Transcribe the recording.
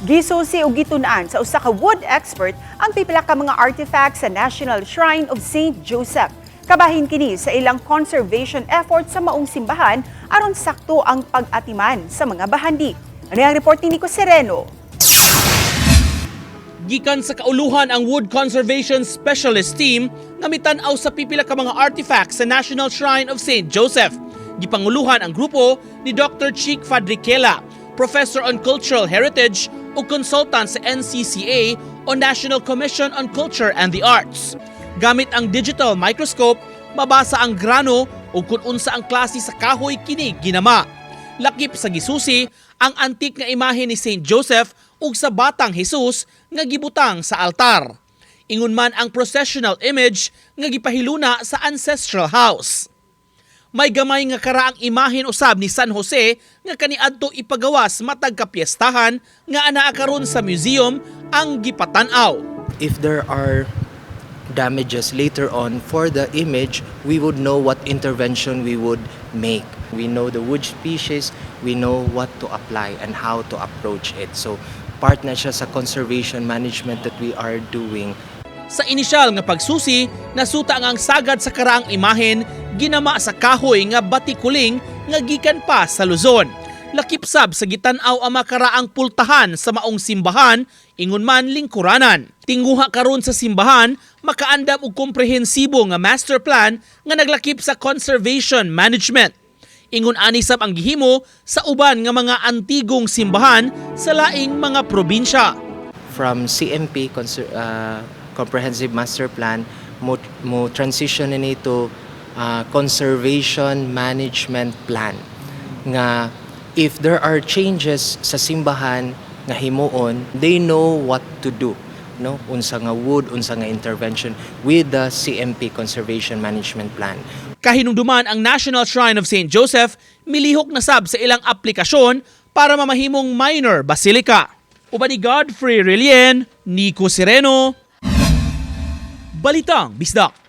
Gisusi o gitun-an sa usa ka wood expert ang pipila ka mga artifacts sa National Shrine of St. Joseph. Kabahin kini sa ilang conservation effort sa maong simbahan aron sakto ang pag-atiman sa mga bahandi. Ano ang report ni Nico Sereno? Gikan sa kauluhan ang Wood Conservation Specialist Team nga mitan-aw sa pipila ka mga artifacts sa National Shrine of St. Joseph. Gipanguluhan ang grupo ni Dr. Chic Fadriquela, Professor on Cultural Heritage ug consultant sa NCCA o National Commission on Culture and the Arts. Gamit ang digital microscope, mabasa ang grano ug kung unsa ang klase sa kahoy kini ginama. Lakip sa gisusi ang antik nga imahe ni St. Joseph ug sa Batang Jesus nga gibutang sa altar. Ingon man ang processional image nga gipahiluna sa ancestral house. May gamay nga karaang imahen usab ni San Jose nga kaniadto ipagawas matag kapiestahan nga anaa karon sa museum ang gipatan-aw. If there are damages later on for the image, we would know what intervention we would make. We know the wood species, we know what to apply and how to approach it. So part na siya sa conservation management that we are doing. Sa inisyal nga pagsusi, nasuta nga ang sagad sa karaang imahen ginama sa kahoy nga batikuling nga gikan pa sa Luzon. Lakip sab sa gitan-aw ang makaraang pultahan sa maong simbahan, ingon man lingkuranan. Tinguha karon sa simbahan makaandam og komprehensibo nga master plan nga naglakip sa conservation management. Ingon ani sab ang gihimo sa uban nga mga antigong simbahan sa laing mga probinsya. From CMP, Comprehensive Master Plan, mo transition ni to Conservation Management Plan. Nga if there are changes sa simbahan nga himuon, they know what to do. No? Unsa nga wood, unsa nga intervention with the CMP, Conservation Management Plan. Kahinumduman ang National Shrine of St. Joseph, milihok na sab sa ilang aplikasyon para mamahimong minor basilica. Uban ni Godfrey Relien, Nico Sereno, Balitang Bisdak.